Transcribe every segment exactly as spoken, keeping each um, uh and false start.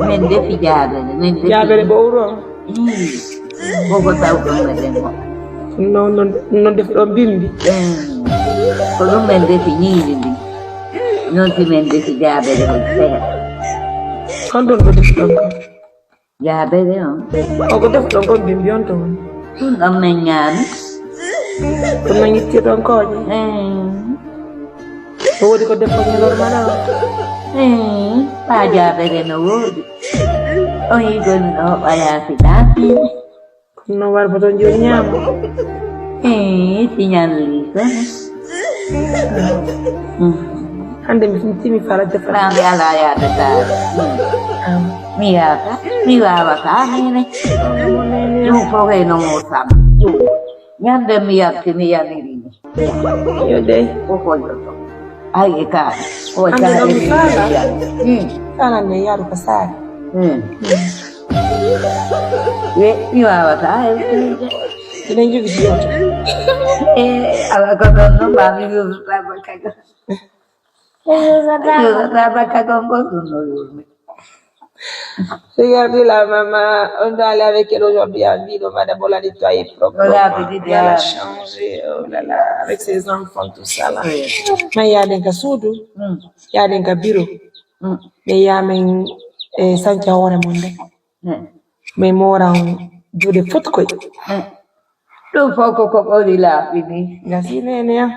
Min defi jaabere, min defi. Jaabere ɓowru on? Ii, ko ko tawɗon meɗen ko. Ɗum noon, noon, noon defuɗon bimbi. Ii, ko ɗum min defi ñiiri ndi. Noon si min defi jaabere ko seeɗa. Honɗum ko defuɗon ko? Jaabere on. O ko defuɗon kon bimbi on ton. Ɗum ɗon min ñaami. Ko min ittirɗon kooƴe. Ii. Ko woodi ko defon ñalorma na? Ii, ɓaa jaabere no woodi. On yiɗon no ɓayaa si ɗaafii. Kono no warboto jooni ñaama. Ii, si ñalli kono. Mm. Hannde mi timi fala defal. Maa mi alaa yaade saare. Mm. Mi yaata, mi waawata, neene. Ɗum fof heno mo sam. Ñande mi yalti, mi yaliri ni. Yo dey. Ko hoyɗo to. Ay, e ka. O Hannde noon mi faala. Hmm. Faala ne yaaru ko saare. Hmm. We, mi waawata. Ay, Enen jogi jiyoto. Eh, ala ko ɗon no mbaami yusata bakka ko. Yusata bakka ko, ko ɗum no yurmi. Regardez la maman, on doit aller avec elle aujourd'hui en ville, madame, on l'a nettoyé propre. On l'a vidé. On va la changer, oh là là, avec ses enfants, tout ça là. Oui. Mais il y a des cas soudou, il y a des cas bureau. Mais il y a même, eh, sanca hoore mon de. Mais moran juuɗe foti koy. Ɗum fof ko ko ɓuri laaɓi ni. Gasi nene ya.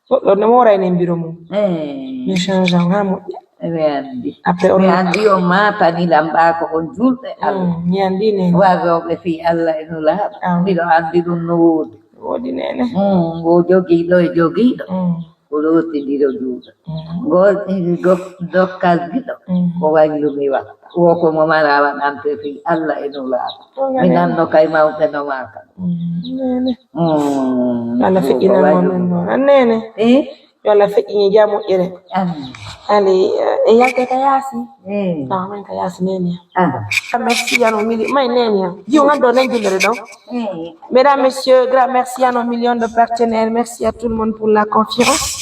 Goɗɗo ne moora enen biro mum. Eh. Mi change an ha moƴƴa. Mi anndi. Après on mi anndi on maatani lam ɓaa ko on julɓe Allah. Mm, mi anndi nene. Warrooɓe fii Allah e Nulaaɗo. Ah. Miɗo anndi ɗum no woodi. Woodi nene. Mm, wo jogiiɗo e jogiiɗo. Mm. Ko lootindiro juuɗe. Mm. Ngol ɗiɗi dok-, dokkal giɗo. Mm. Ko wallumi waɗa. Wo ko mo mara waɗante fii Allah e Nulaaɗo. Ko nga mi nene. Nanno kay mawɓe no maaka. Mm. Nene. Mm. Yo Allah feƴƴinan mo men noon. An nene. Eh? Yo Allah feƴƴinan jam moƴƴere. Amin. Allez, eh, e yaltee ka yaasi. Eh. Tawa men ka yaasi nene. Ah. Merci à nos millions. May nene. Jiw ngal ɗo nen jullere ɗon. Eh. Mesdames, messieurs, grand merci à nos millions de partenaires. Merci à tout le monde pour la confiance.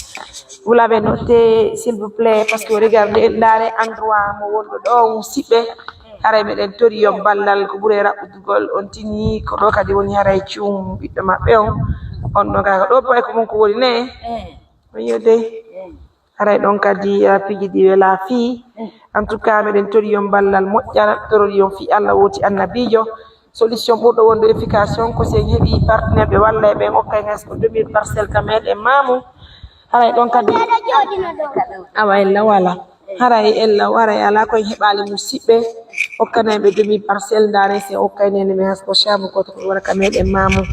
Vous l'avez noté, s'il vous plaît, parce que regardez, ndaaree endroit mo wonɗo ɗo, musiɓɓe. Haray meɗen tori on ballal ko ɓuri raɓɓutugol, on tini ko ɗo kadi woni haray cum ɓiɗɗo maɓɓe on. On ɗon kaka ɗo pay ko mun ko woni ne. Eh. On yo dey. Eh. Haray ɗon kadi, ah, piiji ɗi welaa fii. Eh. En tout cas, meɗen tori on ballal moƴƴal, torori on fii Allah wooti annabiijo. Solution ɓurɗo wonde effication ko si en heɓi partenaire ɓe walla e ɓen okka en hay so ko deux mille parcelle ka meɗen maamu. Haray ɗon kadi awa ella wala. Haray ella waray alaa ko en heɓaali musiɓɓe. Okkana en ɓe deux mille parcelle ndaare si en okkay nene men hay so ko chambre goto ko wara ka meɗen maamu.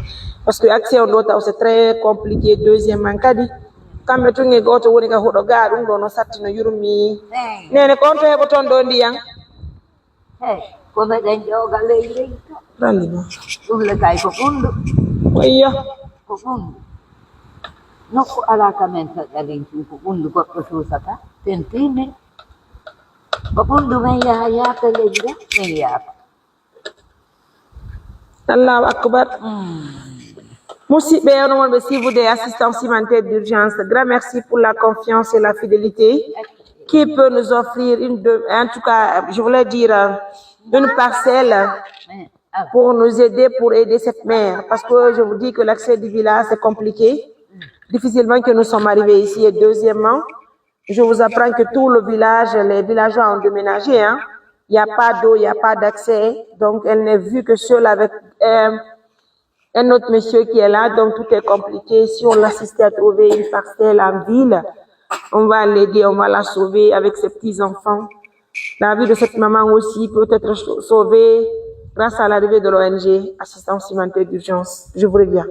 Parce que accès on ɗo taw c'est très compliqué. Deuxièmement kadi kamɓe tun e goto woni ka huɗo gaa ɗum ɗo no satti no yurmi. Nene ko on to heɓoton ɗo ndiyan? Hey, ko meɗen jooga ley leydi to. Randi ma. Ɗum le kay ko ɓunndu. Wayyo. Ko ɓunndu. Nokku alaa ka men feƴƴa ɗin tun ko ɓunndu goɗɗo suusata, tentini. Ko ɓunndu men yaha yaata leydi, men yaata. Allahu Akbar. Mm. Musiɓɓe, onon wonɓe suivre des assistances humanitaires d'urgence, grand merci pour la confiance et la fidélité qui peut nous offrir une de, en tout cas, je voulais dire, euh, une parcelle pour nous aider, pour aider cette mère. Parce que je vous dis que l'accès du village, c'est compliqué. Difficilement que nous sommes arrivés ici. Et deuxièmement, je vous apprends que tout le village, les villageois ont déménagé, hein. Il n'y a pas d'eau, il n'y a pas d'accès. Donc, elle n'est vue que seule avec, euh, un autre monsieur qui est là. Donc, tout est compliqué. Si on l'assistait à trouver une parcelle en ville, on va l'aider, on va la sauver avec ses petits-enfants. La vie de cette maman aussi peut être sau-, sauvée grâce à l'arrivée de l'O N G Assistance Humanitaire d'Urgence. Je vous reviens.